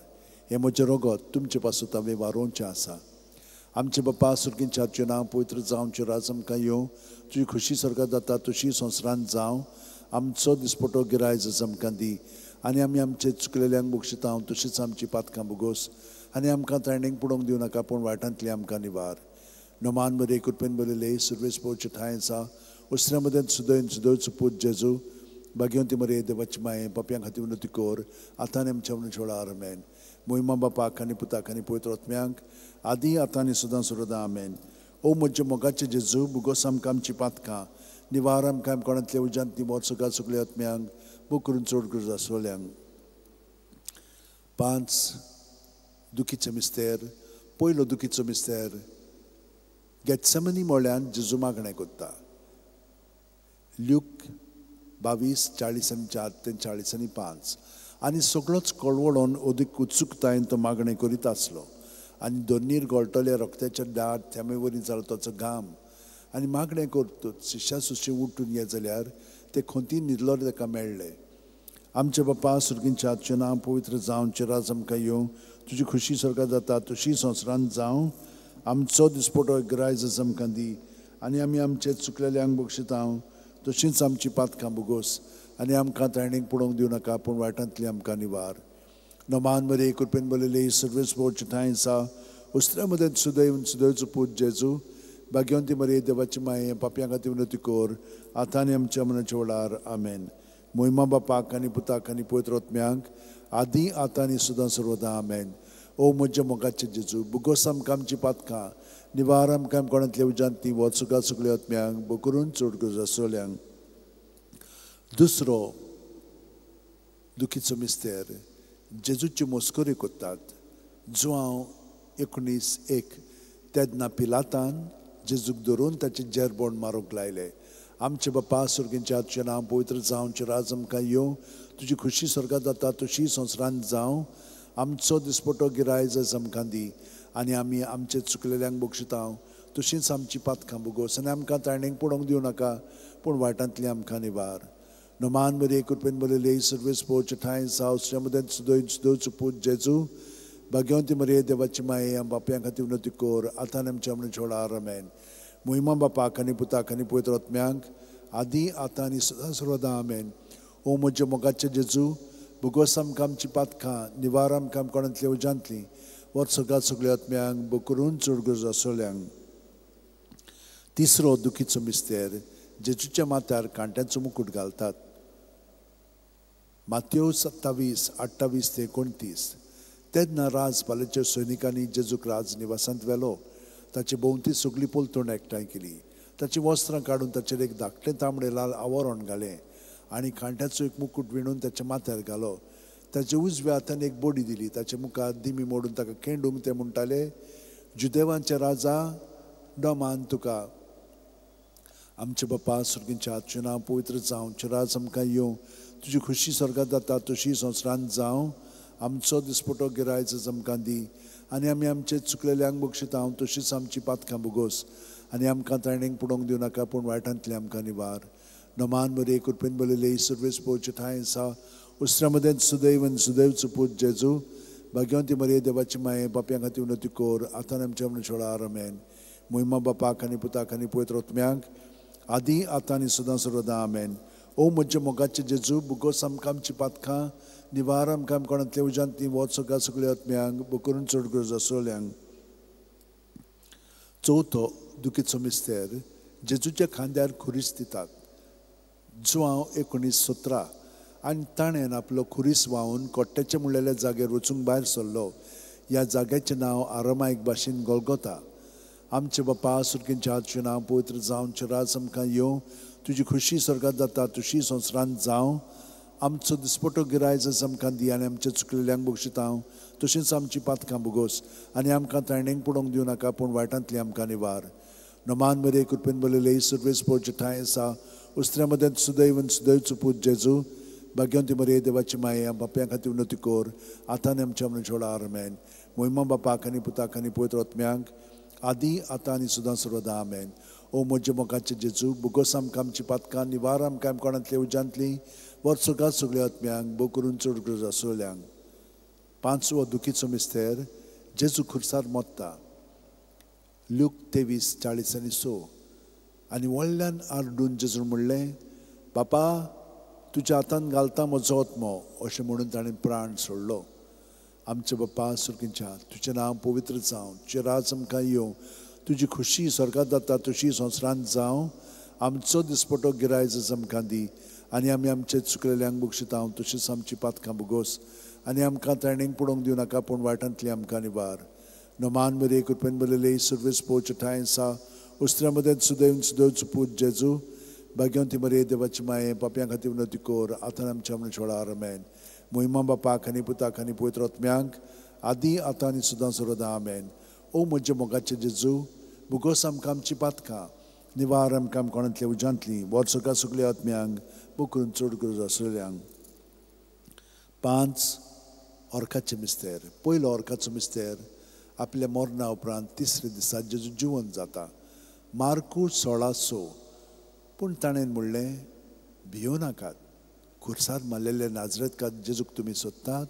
हें म्हजें रगत तुमचे पासत हांवें वारोवचें आसा. आमचे बापा सुर्गींच्या तुजें नांव पवित्र जावं, तुजें राज आमकां येवं, तुजी खुशी स्वर्गांत जाता तशी संवसारांत जावं. आमचो दिसपटो गिरायज आमकां दी, आनी आमी आमचे चुकलेल्यांक बक्षिता तशीच आमची पातकां भोगोस, आनी आमकां ताणेंक पडोवंक दिवं नाका, पूण वायटांतली आमकां निवार. नमान मरे कृपेन बरयले सुर्वेस पोवचे ठांय आसा, उसऱ्या मदें सुदैव सुदैवचो पूत जेजू, भाग्यवंती मरे देवाची माये, पापयां खातीर विनवती कर, आतां आनी आमच्या मरणाच्या वेळार आमेन. मोहिमा बापाक आनी पुताक आनी पवित्र आत्म्याक, आदी आतां आनी सदां सर्वदा आमेन. ओ म्हज्या मोगाचे जेजू, बुगोस आमकां आमची पातकां, निवार आमकां कोणांतल्या उज्यांतली वर्सका सगल्या आत्म्यांक बो करून चड गरज आसलेल्यांक. 5 दुखीचो मिस्तेर. पयलो दुखीचो मिस्तेर, गेत्सेमनी मोळ्यान जेजू मागणें करता. ल्यूक 22:44-45. आनी सगळोच कळवळोन अदीक उत्सुकतायेन तो मागणें करीत आसलो, आनी दोनीर गळटले रक्ताच्या दाट थेंबे वरी जालो ताचो घाम. आनी मागणें करतूच शिश्या सुशी उठून ये जाल्यार ते खोंती न्हिदलो ताका मेळ्ळे. आमचे बापा सुर्गींच्या तुजें नांव पवित्र जावं, तुजें राज आमकां येवं, तुजी खुशी स्वर्गांत जाता तशी संवसारांत जावं. आमचो दिसपटो गिरायज आमकां दी, आनी आमी आमचे चुकलेल्यांक बक्षिता तशींच आमची पातकां भोगोस, आनी आमकां ताणेंक पडोवंक दिवं नाका, पूण वायटांतली आमकां निवार. नमान मरे कृपेन बरयले सर्वेस पोवचे ठांय आसा, उस्त्र्या मदें सुदैव सुदैवचो पूत जेजू, भाग्यवंती मरे देवाची माये, पापयां खातीर विनवती कर, आतां आनी आमच्या मरणाच्या वेळार आमेन. मोहिमा बापाक आनी पुताक आनी पवित्र आत्म्याक, आदी आतां आनी सदां सर्वदा आमेन. ओ म्हज्या मोगाचे जेजू, बुगोस आमकां आमची पातकां, निवार आमकां कोणांतल्या उज्यांतली, वचुका सगल्या आत्म्यांक बो करून चड गरज आसलेल्यांक. दुसरो दुखीचो मिस्तेर, जेजूची मस्करी करतात. जुआंव 19:1. तेन्ना पिलातान जेजूक धरून ताचे जेरबोण मारूंक लायले. आमचे बापा सुर्गींच्या तुजें नांव पवित्र जावं, तुजें राज आमकां येवं, तुजी खुशी स्वर्गांत जाता तशी संवसारांत जावं. आमचो दिसपटो गिरायज आमकां दी, आनी आमी आमचे चुकलेल्यांक बक्षिता तशींच आमची पातकां भोगोस, आनी आमकां ताणेंक पडोवंक दिवं नाका, पूण वायटांतली आमकां निवार. नमान मरे कृपेन बरयले सर्वेस पोवचे ठांय आसा, उस्त्र्या मदें सुदैव सुदैवचो पूत जेजू, भाग्यवंती मरे देवाची माये, बापयां खातीर विनवती कर, आतां आनी आमच्या मरणाच्या वेळार आमेन. मोहिमा बापाक आनी पुताक आनी पवित्र आत्म्याक, आदी आतां आनी सदां सर्वदा आमेन. ओ म्हज्या मोगाचे जेजू, भोगोस आमकां आमची पातकां, निवार आमकां कोणांतल्या उज्यांतली, वर्सका सगल्या आत्म्यांक बो करून चड गरज आसलेल्यांक. तिसरो दुखीचो मिस्तेर, जेजूच्या माथ्यार कांट्यांचो मुकूट घालतात. मातेव 27:28-29. तेन्ना राजपालाच्या सैनिकांनी जेजूक राज निवासांत व्हेलो. ताची भोंवती सगली पलतण एकठांय केली. ताचीं वस्त्रां काडून ताचेर एक धाकटें तांबडें लाल आवरण घालें आनी कांट्याचो एक मुकूट विणून ताच्या माथ्यार घालो. ताच्या उजव्या हातान एक बडी दिली. ताच्या मुखार दिमी मोडून ताका केंडूंक ते म्हणटाले, जुदेवांचे राजा डमान तुका. आमचे बापा सुर्गींच्या तुजें नांव पवित्र जावं, तुजें राज आमकां येवं, तुजी खुशी स्वर्गांत जाता तशी संवसारांत जावं. आमचो दिसपटो गिरायज आमकां दी, आनी आमी आमचे चुकलेल्यांक बक्षिता तशीच आमची पातकां भोगोस, आनी आमकां ताणेंक पडोवंक दिवं नाका, पूण वायटांतली आमकां निवार. नमान मरे कृपेन बरयले सर्वेस पोवचे ठांय आसा, उस्त्र्या मदें सुदैव आनी सुदैवचो पूत जेजू, भाग्यवंती मरे देवाची माये, पापयां खातीर विनवती कर, आतां आमच्या मरणाच्या वेळार आमेन. मोहिमा बापाक आनी पुताक आनी पवित्र आत्म्याक, आदी आतां आनी सदां सर्वदा आमेन. ओ म्हज्या मोगाचे जेजू, बुगोस आमकां आमची पातकां, निवार आमकां कोणांतल्या उज्यांतली, वच सगळ्या सगल्या आत्म्यांक बो करून चड गरज आसलेल्यांक. चवथो दुखीचो मिस्तेर, जेजूच्या खांद्यार खुरीस दितात. जुआंव 19:17. आनी ताणें आपलो खुरीस व्हांवून कोट्ट्याचे म्हणलेल्या जाग्यार वचूंक भायर सरलो. ह्या जाग्याचें नांव आरामायक भाशेन गोलगोता. आमचे बापा सुरकींच्या तुजें नांव पवित्र जावं, तुजें राज आमकां येवं, तुजी खुशी स्वर्गात जाता तशी संवसारांत जावं. आमचो दिसपटो गिरायज आमकां दी आनी आमचे चुकलेल्यांक बक्षितांव तशेंच आमची पातकां भोगोस आनी आमकां ताणेंक पडोवंक दिवं नाका, पूण वायटांतली आमकां निवार. नमान मरे कृपेन बरयले सुरवेस पोवचे ठांय आसा उस्त्र्या मदें सुदैव सुदैवचो पूत जेजू भाग्यवंती मरे देवाची माये बाप्यां खातीर विनवती कर आतां आनी आमच्या मरणाच्या आमेन. मोहिमा बापाक आनी पुताक आनी पवित्र आत्म्यांक आदी आतां आनी सदां सर्वदा आमेन. ओ म्हज्या मोगाचे जेजू, भोगोस आमकां आमची पातकां, निवार आमकां कोणांतली उज्यांतली, वर सगळ्या सगळ्या आत्म्यांक भो करून चड गरज आसलेल्यांक. पांचवो दुखीचो मिस्तेर, जेजू खुर्सार मोत्ता. लूक 23:46. आनी व्हडल्यान आरडून जेजून म्हणलें, बापा तुज्या हातान घालता म्हजो आत्मो, अशें म्हणून ताणें प्राण सोडलो. आमचे बापा सुरकींच्या तुजें नांव पवित्र जावं, तुजें राज आमकां येवं, तुजी खुशी स्वर्गात जाता तशी संवसारांत जावं. आमचो दिसपटो गिरायज आमकां दी आनी आमी आमचे चुकलेल्यांक बक्षितांव तशीच आमची पातकां भोगोस आनी आमकां ताणेंक पडोवंक दिवं नाका, पूण वायटांतली आमकां निवार. नमान मरे कृपेन बरयले सुरवेस पोवचे ठांय आसा उस्त्र्या मदें सुदैव सुदैवचो पूत जेजू भाग्यवंती मरे देवाची माये पापयां खातीर विनवती कर आतां आमच्या मरणाच्या आमेन. मोहिमा बापाक आनी पुताक आनी पवित्र आत्म्यांक आदी आतां आनी सदां सर्वदा आमेन. ओ म्हज्या मोगाचे जेजू, भोगोस आमकां आमची पातकां, निवार आमकां कोणांतल्या उज्यांतली, वर सगळ्या सगळ्या आत्म्यांक भो करून चड गरज आसलेल्यांक. पांच ऑर्काचे मिस्तेर. पयलो ऑर्काचो मिस्तेर, आपल्या मरणा उपरांत तिसरे दिसा जेजू जिवन जाता. मार्कू 16:6. पूण ताणें म्हणलें, भियों नाकात, खुर्सार मारलेले नाजरेतकार जेजूक तुमी सोदतात,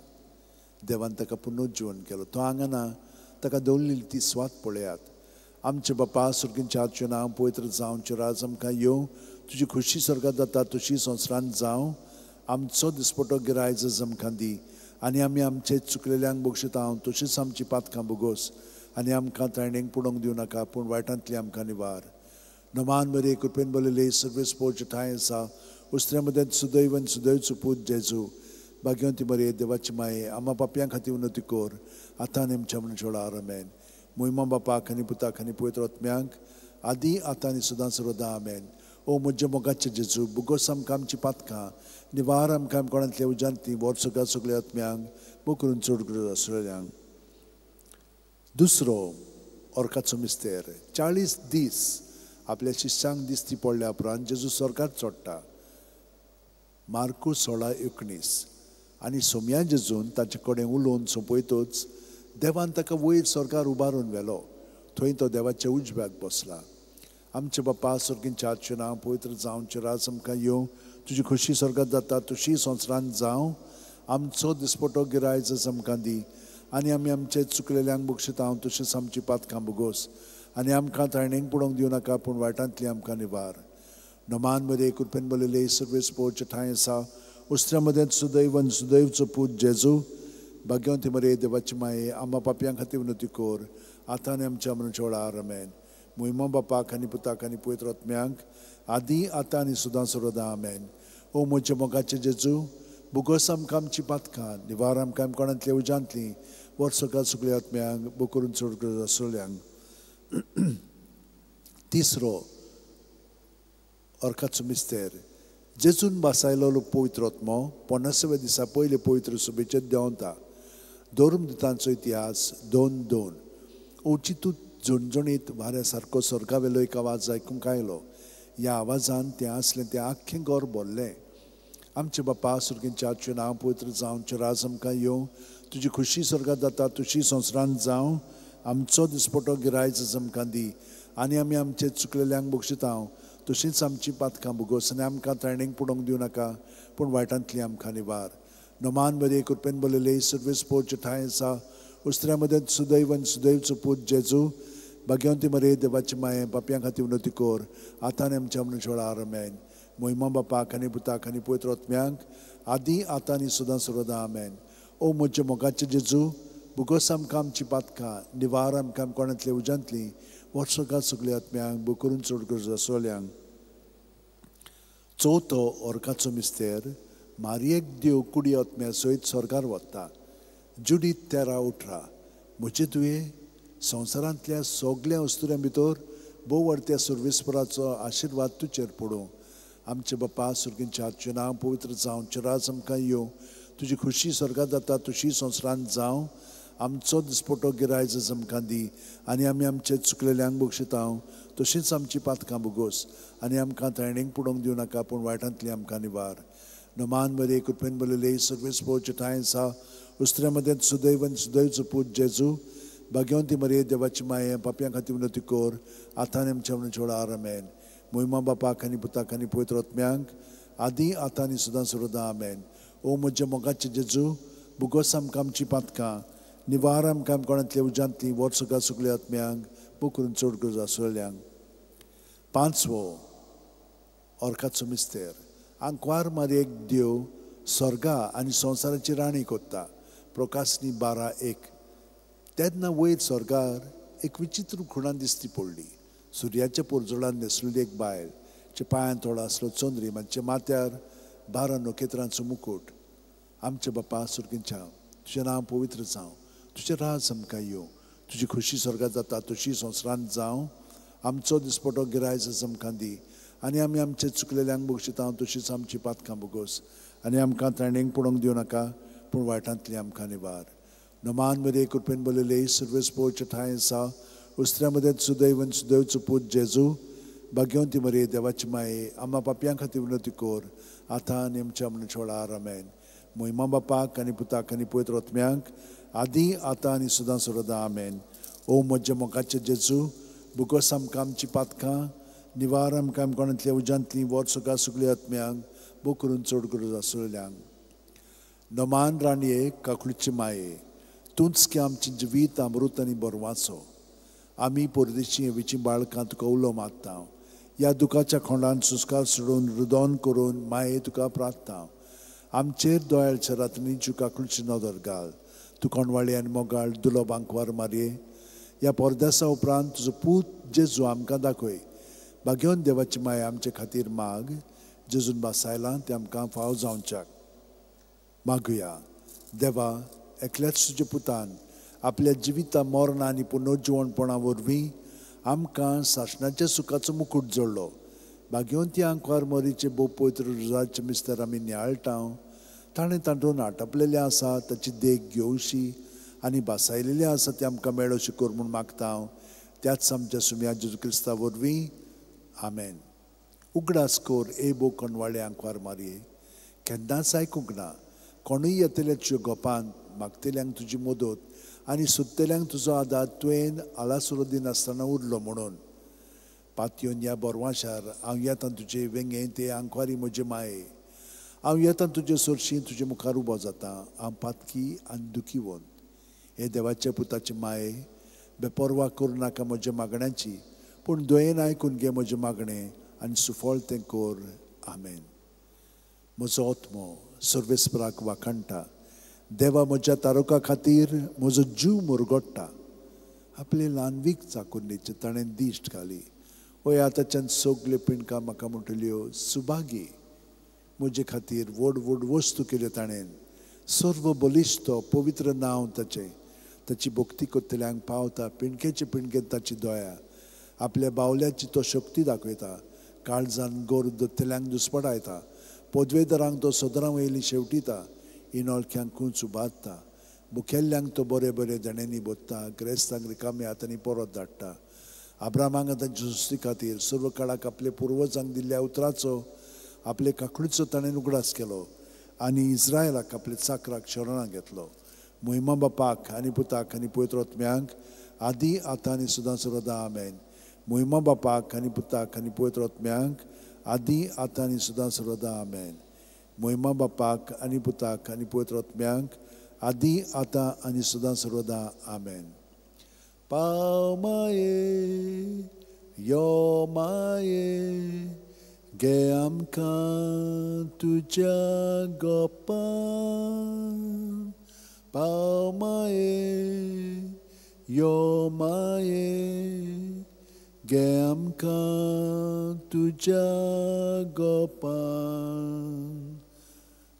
देवान ताका पुनर्जिवन केलो, तो हांगा ना, ताका दवरलेली ती स्वात पळयात. आमचे बापा सुरकींच्या तुजें नांव पवित्र जावं, तुजें राज आमकां येवं, तुजी खुशी स्वर्गात जाता तशी संवसारांत जावं. आमचो दिसपटो गिरायज आमकां दी आनी आमी आमचे चुकलेल्यांक बक्षितांव तशीच आमची पातकां भोगोस आनी आमकां ताणेंक पडोवंक दिवं नाका, पूण वायटांतली आमकां निवार. नमान मरे कृपेन बरयले सर्वेस पोवचे ठांय आसा उस्त्र्या मदें सुदैव सुदैवचो पूत जेजू भाग्यवंती मरे देवाची माये आमा पापयां खातीर विनवती कर आतां आनी आमच्या मरणाच्या आमेन. मोहिमा बापाक आनी पुताक आनी पवित्र आत्म्यांक आदी आतां आनी सदां सर्वदा आमेन. ओ म्हज्या मोगाचे जेजू, भोगोस आमकां आमची पातकां, निवार आमकां कोणांतल्या उज्यांतली, वर सगळ्या सगळ्या आत्म्यांक भो करून चड गरज आसलेल्यांक. दुसरो ऑर्काचो मिस्तेर, 40 दीस आपल्या शिष्यांक दिसती पडल्या उपरांत जेजू स्वर्गार चडटा. मार्कू 16:19. आनी सोम्या जेजून ताचे कडेन उलोवन सोंपयतच देवान ताका वयर स्वर्गार उबारून व्हेलो, थंय तो देवाच्या उजव्याक बसला. आमचे बापा स्वर्गींच्या तुजें नांव पवित्र जावं, तुजें राज आमकां येवं, तुजी खुशी स्वर्गात जाता तशी संवसारांत जावं. आमचो दिसपटो गिरायज आमकां दी आनी आमी आमचे चुकलेल्यांक बक्षितांव तशीच आमची पातकां भोगोस आनी आमकां ताणेंक पडोवंक दिवं नाका, पूण वायटांतली आमकां निवार. नमान मरे कृपेन बरयले सर्वेस पोवचे ठांय आसा उस्त्र्या मदें सुदैव सुदैवचो पूत जेजू भाग्यवंती मरे देवाची माये आमा पापयां खातीर विनवती कर आतां आनी आमच्या मरणाच्या वेळार आमेन. मोहिमा बापाक आनी पुताक आनी पवित्र आत्म्यांक आदी आतां आनी सदां सर्वदा आमेन. ओ म्हज्या मोगाचे जेजू, भोगोस आमकां आमची पातकां, निवार आमकां कोणांतल्या उज्यांतली, वर सगळ्या सगळ्या आत्म्यांक भो करून चड गरज आसलेल्यांक. तिसरो ऑर्काचो मिस्तेर, जेजून बासायलो पवित्र आत्मो 50व्या दिसा पयले पवित्र सभेचेर देंवता. धर्मदुतांचो इतिहास 2:2. अवचितूच झणझणीत वाऱ्या सारको स्वर्गावेलो एक आवाज आयकूंक आयलो. ह्या आवाजान तें आसलें तें आख्खें घर भरलें. आमचे बापा सुरगींच्या तुजें नांव पवित्र जावं, तुजें राज आमकां येवं, तुजी खुशी स्वर्गात जाता तशी संवसारांत जावं. आमचो दिसपटो गिरायज आमकां दी आनी आमी आमचे चुकलेल्यांक बक्षितांव तशीच आमची पातकां भोगोस आनी आमकां ताणेंक पडोवंक दिवं नाका, पूण वायटांतली आमकां निवार. नमान मरे कृपेन बरयले सर्वेस पोवचे ठांय आसा उस्त्र्या मदें सुदैव सुदैवचो पूत जेजू भाग्यवंती मरे देवाची माये पापयां खातीर विनवती कर आतां आनी आमच्या मरणाच्या वेळार आमेन. मोहिमा बापाक आनी पुताक आनी पवित्र आत्म्यांक आदी आतां आनी सदां सर्वदा आमेन. ओ म्हज्या मोगाचे जेजू, भोगोस आमकां आमची पातकां, निवार आमकां कोणांतल्या उज्यांतली, वर्सगात सगल्या आत्म्यांक बोकरून चड गरज आसल्यांक. चवथो ओर्काचो मिस्तेर मारयेक देव कुडी आत्म्या सयत स्वर्गार वता. जुडीत 13:18. म्हजे तुवें संवसारांतल्या सगल्या अस्तुऱ्यां भितर भोव व्हडत्या सर्वेस्पराचो आशिर्वाद तुजेर पडूं. आमचे बापा सुर्गींच्या तुजें नांव पवित्र जावं, तुजें राज आमकां येवं, तुजी खुशी स्वर्गांत जाता तशी संवसारांत जावं. आमचो दिसपटो गिरायज आमकां दी आनी आमी आमचे चुकलेल्यांक बक्षिता तशींच आमची पातकां भोगोस आनी आमकां ताणेंक पडोवंक दिवं नाका पूण वायटांतली आमकां निवार. नमान मरे कृपेन बरयले सर्वेस्पोचे ठांय आसा उस्त्र्या मदें सुदैव आनी सुदैवचो पूत जेजू भाग्यवंती मरे देवाची माये पापयां खातीर विनवती कर आतां आनी आमच्या मरणाच्या वेळार. आमेन. मोहिमा बापाक आनी पुताक आनी पवित्र आत्म्यांक आदी आतां आनी सदां सर्वदा. आमेन. ओ म्हज्या मोगाचे जेजू भुगोस आमकां आमची पातकां निवार आमकां कोणांतल्या उज्यांतली वर्सगां सगल्या आत्म्यांक बोकरून चड गरज आसलेल्यांक. पांचवो ओर्काचो मिस्तेर आंकवार मारयेक देव स्वर्गा आनी संवसाराची राणी कोत्ता. प्रकाशनी 12:1. तेन्ना वयर स्वर्गार एक विचित्र खुणा दिसती पडली. सुर्याच्या पोरजोळान न्हेसलेली एक बायल चे पांयान थोडो आसलो चंद्री मातशे माथ्यार 12 नखेत्रांचो मुकूट. आमचे बापा सुर्गींच्या तुजें नांव पवित्र जावं, तुजें राज आमकां येवं, तुजी खुशी स्वर्गांत जाता तशी संवसारांत जावं. आमचो दिसपटो गिरायज आमकां दी आनी आमी आमचे चुकलेल्यांक बक्षिता तशीच आमची पातकां भोगोस आनी आमकां ताणेंक पडोवंक दिवं नाका पूण वायटांतली आमकां निवार. नमान मरे कृपेन बरयले सर्वेस्पोचे ठांय आसा उस्त्र्या मदें सुदैव आनी सुदैवचो पूत जेजू भाग्यवंती मरे देवाची माये आमा पापयां खातीर विनवती कर आतां आनी आमच्या मरणाच्या वेळार. आमेन. मोहिमा बापाक आनी पुताक आनी पवित्र आत्म्यांक आदी आतां आनी सदां सर्वदा. आमेन. ओ म्हज्या मोगाचे जेजू भुगोस आमकां आमची पातकां निवार आमकां कोणांतल्या उज्यांतली वर्सगां सगल्या आत्म्यांक बोकरून चड गरज आसलेल्यांक. नमान राणये काकुळचे माये तूंच की आमची जिवीत अमृत आनी बरवाचो. आमी परदेशी हेवीची बाळकां तुका उलो मारता ह्या दुखाच्या खोंडान संस्कार सोडून रुदोन करून माये तुका प्रार्थता. आमचेर दोयाळच्या रात्रीची काकुळची नदर घाल. तूं कोणवाळी आनी मोगाळ दुलोब आंकवार मारये ह्या परदेसा उपरांत तुजो पूत जेजू आमकां दाखय. भाग्यवन देवाची माया आमचे खातीर माग जेजून भासायलां तें आमकां फाव जावच्याक. मागुया. देवा एकल्याच तुज्या पुतान आपल्या जिविता मरणा आनी पुनर्जिवणपणा वरवीं आमकां सासणाच्या सुखाचो मुकूट जोडलो. भाग्यवंती आंकवार मोरीचे भोव पवित्र रुजाचे मिस्तर आमी नियाळटा. ताणें तांडून आटपलेलें आसा ताची देख घेवशी आनी भासायलेलें आसा तें आमकां मेळोशी कर म्हूण मागता हांव त्याच आमच्या सुम्या जेजू क्रिस्ता वरवीं. आमेन. उगडास कर ए भोव कोणवाळे आंकवार मारये केन्नाच आयकूंक ना कोणूय येतले तुज्या गोपान मागतल्यांक तुजी मदत आनी सोदतल्यांक तुजो आदार तुवें आलासुरो दिनासतना उरलो म्हणून. पातयोन ह्या बोरवाशार हांव येता तुजे वेंगे ते आंकवारी म्हजे माये हांव येता तुजे सरशी तुजे मुखार उबो जाता हांव पातकी आनी दुखीवन. हे देवाच्या पुताचे माये बेपर्वा करूं नाका म्हज्या मागण्याची पूण दयेन आयकून घे म्हजें मागणें आनी सुफळ तें कर. आमेन. म्हजो आत्मो सर्वेस्पराक वाखाणटा. देवा म्हज्या तारुका खातीर म्हजो जीव मुरगोडटा. आपले ल्हानवीक चाकुरनेचेर ताणें दिश्ट घाली. हय आतांच्यान सगल्यो पिंडकां म्हाका म्हणटल्यो सुभागी. म्हजे खातीर व्हड व्हड वस्तू केल्यो ताणें. सर्व बलिश्ट पवित्र नांव ताचें. ताची भक्ती करतल्यांक पावता पिंडकेचे पिंडकेन ताची दया. आपल्या बावल्याची तो शक्ती दाखयता. काळजान गोर दत्तल्यांक दुस्पटायता. पदवेदारांक तो सदरां वयली शेवटिता. इनोळख्यांक खूंच उबारता. मुखेल्ल्यांक तो बरे बरे देण्यांनी बोत्ता. ग्रेस्तांक रिकाम्या हातांनी परत धाडटा. आब्रामांक तांच्या सुस्ती खातीर सर्व काळाक आपले पुर्वजांक दिल्ल्या उतराचो आपले काकडीचो ताणें उगडास केलो आनी इस्रायलाक आपले चाकराक शरणां घेतलो. मोहिमा बापाक आनी पुताक आनी पवित्र आत्म्यांक आदी आतां आनी सदां सर्वदा. आमेन. मोहिमा बापाक आनी पुताक आनी पवित्र आत्म्यांक आदी आतां आनी सदां सर्वदा. आमेन. मोहिमा बापाक आनी पुताक आनी पवित्र आत्म्यांक आदी आतां आनी सदां सर्वदा. आमेन. पाव माये यो माये गे आमकां तुज्या गोपान. पाव माये यो माये घे आमकां तुज्या गोपान,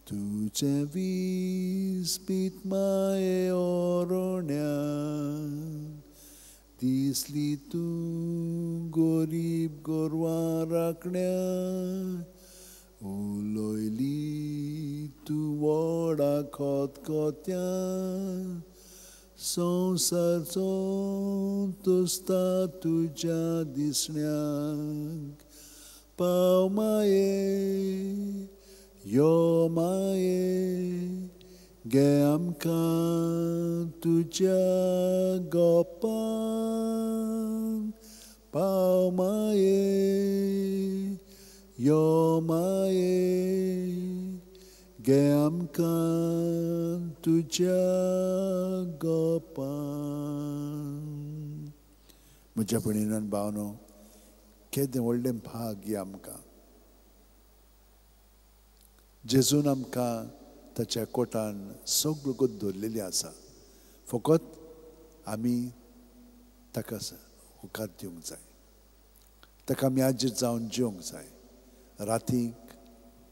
तुजें विस्पीत माये ओरोण्यान, दिसली तूं गोरीब गोरवां राखण्या, उलयली तूं व्हडा खतखत्यान, संवसारचो तुस्ता तुज्या दिसण्याक, पाव माये यो माये, घे आमकां तुज्या गोपान, पाव माये यो माये, घे आमकां तुज्या गोपान. म्हज्या भयणीन भावनो, केदें व्हडलें भाग्य आमकां, जेजून आमकां ताच्या कोटान सगळो गत दवरलेली आसा. फकत आमी ताका होकार दिवंक जाय, ताका आमी आजीर जावन जिवंक जाय. रातीक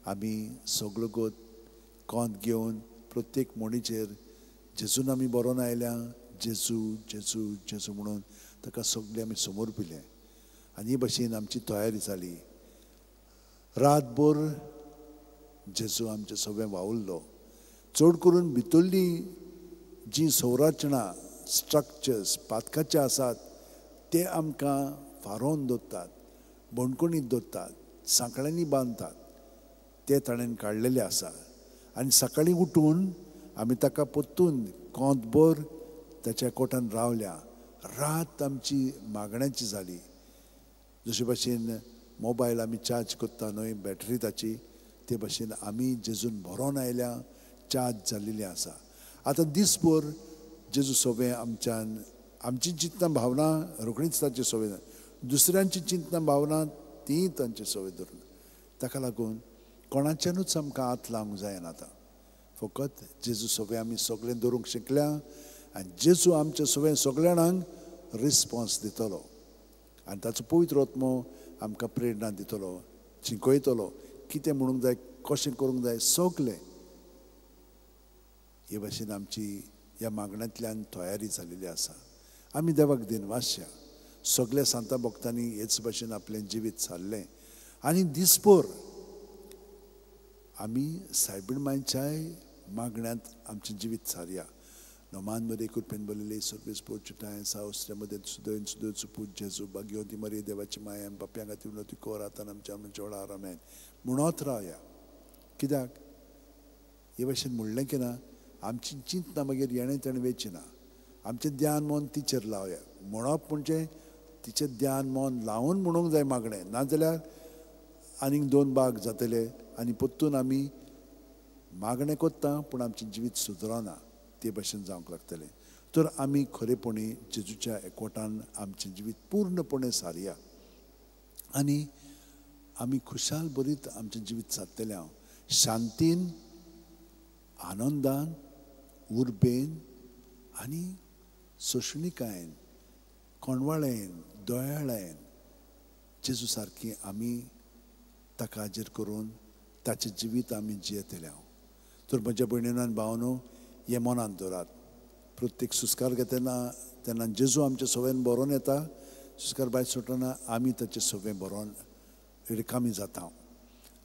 आमी सगळो गत कोंत घेवन प्रत्येक म्हणीचेर जेजून आमी बरोवन आयल्या, जेजू जेजू जेजू म्हणून ताका सगळें आमी समर्पिलें आनी हे भशेन आमची तयारी जाली. रातभर जेजू आमचे सगळें वावुरलो. चड करून भितरली जी संरचना स्ट्रक्चर्स पातकाचे आसात ते आमकां फारोवन दवरतात, बणकणीत दवरतात, सांकळ्यांनी बांदतात, ते ताणें काडलेले आसा. आनी सकाळीं उठून आमी ताका परतून कोंतभर ताच्या कोटान रावल्या. रात आमची मागण्याची जाली. जशे भशेन मोबायल आमी चार्ज करता न्हय बॅटरी ताची, ते भशेन आमी जेजून भरोन आयल्या, चार्ज जाल्लेली आसा. आतां दीसभर जेजू सोबें आमच्यान आमची चिंतना भावना रोखडीच ताचे सोबें, दुसऱ्यांची चिंतना भावना ती तांचे सोबें धरून, ताका लागून कोणाच्यानूच आमकां हात लावंक जायना. आतां फकत जेजू सोबें आमी सगळें दवरूंक शिकल्या आनी जेजू आमच्या सोबें सगळ्या जाणांक रिस्पोन्स दितलो आनी ताचो पवित्र आत्मो आमकां प्रेरणा दितलो, शिकयतलो कितें म्हणूंक जाय, कशें करूंक जाय, सगळें. हे भाशेन आमची ह्या मागण्यांतल्यान तयारी जाल्लेली आसा. आमी देवाक दिनवासया. सगल्या सांता भक्तांनी हेच भाशेन आपलें जिवीत सारलें आनी दीसभर आमी सायबीण मांयच्याय मागण्यांत आमचें जिवीत सारया. नोमान मरे कृपेन बरयले सर्वेस पोर्चुटाय सावस्त्र्यामध्ये सुदयन सुदय सुपूत जेजू भाग्यवती मरे देवाची माया पापयां खातीर विनवती कर आतां आमच्या वेळार आमेन म्हणत रावया. कित्याक हे भाशेन म्हणलें की ना आमची चिंतना मागीर येणें तेणें वेची ना, आमचें ध्यान मन तिचेर लावया. म्हणप म्हणजे तिचें ध्यान मन लावन म्हणूंक जाय मागणें, नाजाल्यार आनीक दोन भाग जातले आनी परतून आमी मागणें करता पूण आमचें जिवीत सुदरना, ते भाशेन जावंक लागतलें. तर आमी खरेपणी जेजूच्या एकवटान आमचें जिवीत पूर्णपणे सारया आनी आमी खुशाल बरीत आमचें जिवीत सारतलें. हांव शांतीन, आनंदान, उर्बेन आनी सोंसणीकायेन, कोणवाळेन, दयाळायेन जेजू सारकी आमी ताका हाजीर करून ताचें जिवीत आमी जियेतले. हांव तर म्हज्या भयणीनो आनी भावांनो, हें मनांत दवरात. प्रत्येक सुस्कार घेतना तेन्ना जेजू आमच्या सवेन बरोवन येता, सुस्कार भायर सोडटना आमी ताचे सवें बरोवन रिकामी जाता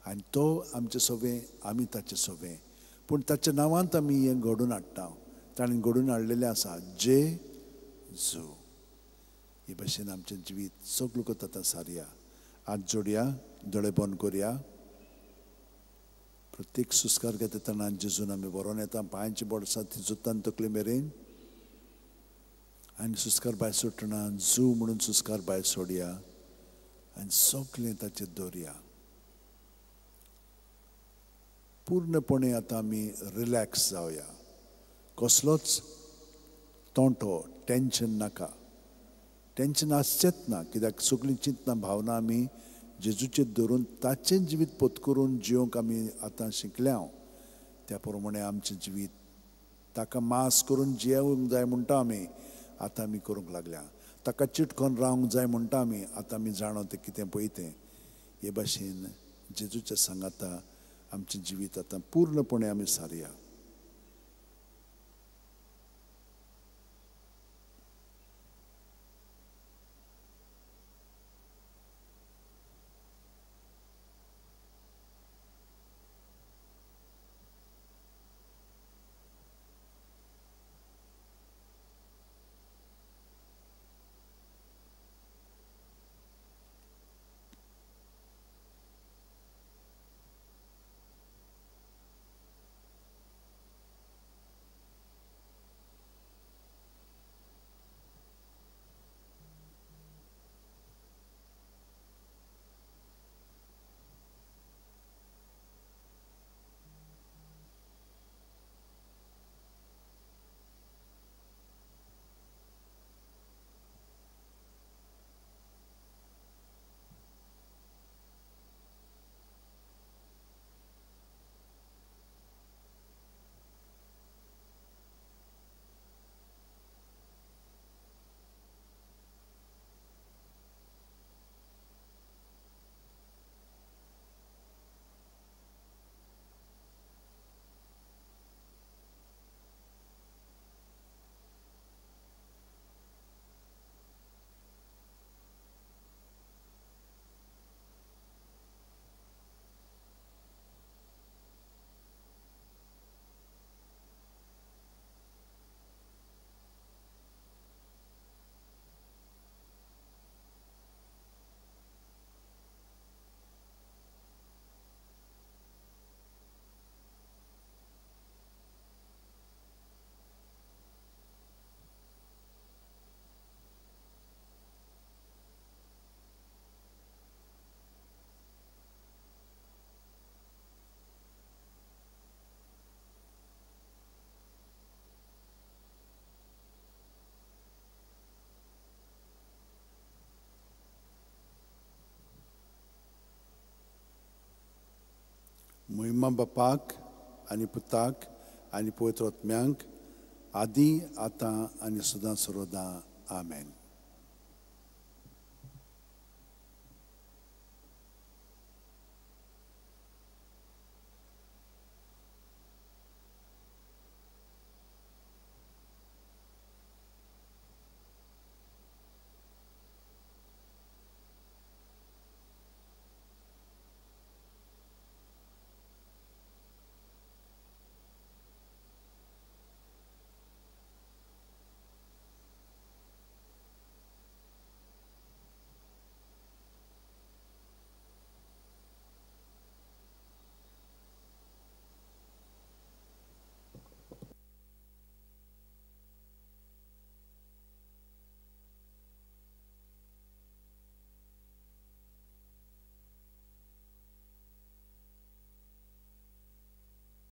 आनी तो आमचे सवें, आमी ताचे सवें, पूण ताच्या नांवांत आमी हें घडोवन हाडटा. ताणें घडोवन हाडलेलें आसा जे जू. हे भाशेन आमचें जिवीत सगळो करता सारया. हात जोडया, दोळे बंद करया. प्रत्येक सुस्कार घेता तेन्ना जेजून आमी बरोवन येता, पांयांची बोडसां ती जुत्तान तकले मेरेन, आनी सुस्कार भायर सोडटना जू म्हणून सुस्कार भायर सोडया आनी सगळें ताचेर दवरया. पूर्णपणे आतां आमी रिलॅक्स जावया. कसलोच तोंटो, टेंशन नाका. टेंशन आसचेंच ना, कित्याक सगळीं चिंतना भावना आमी जेजूचेर धरून ताचें जिवीत पोत करून जिवंक आमी आतां शिकल्या. त्या प्रमाणे आमचें जिवीत ताका मास करून जियेवंक जाय म्हणटा आमी आतां आमी करूंक लागल्या. ताका चिटकोन रावंक जाय म्हणटा आमी. आतां आमी जाणो तें कितें पळय तें. हे भाशेन जेजूच्या सांगाता आमचें जिवीत आतां पूर्णपणे आमी सारया. महिमा बापाक आनी पुताक आनी पवित्र आत्म्यांक, आदी, आतां आनी सदां सर्वदां. आमेन.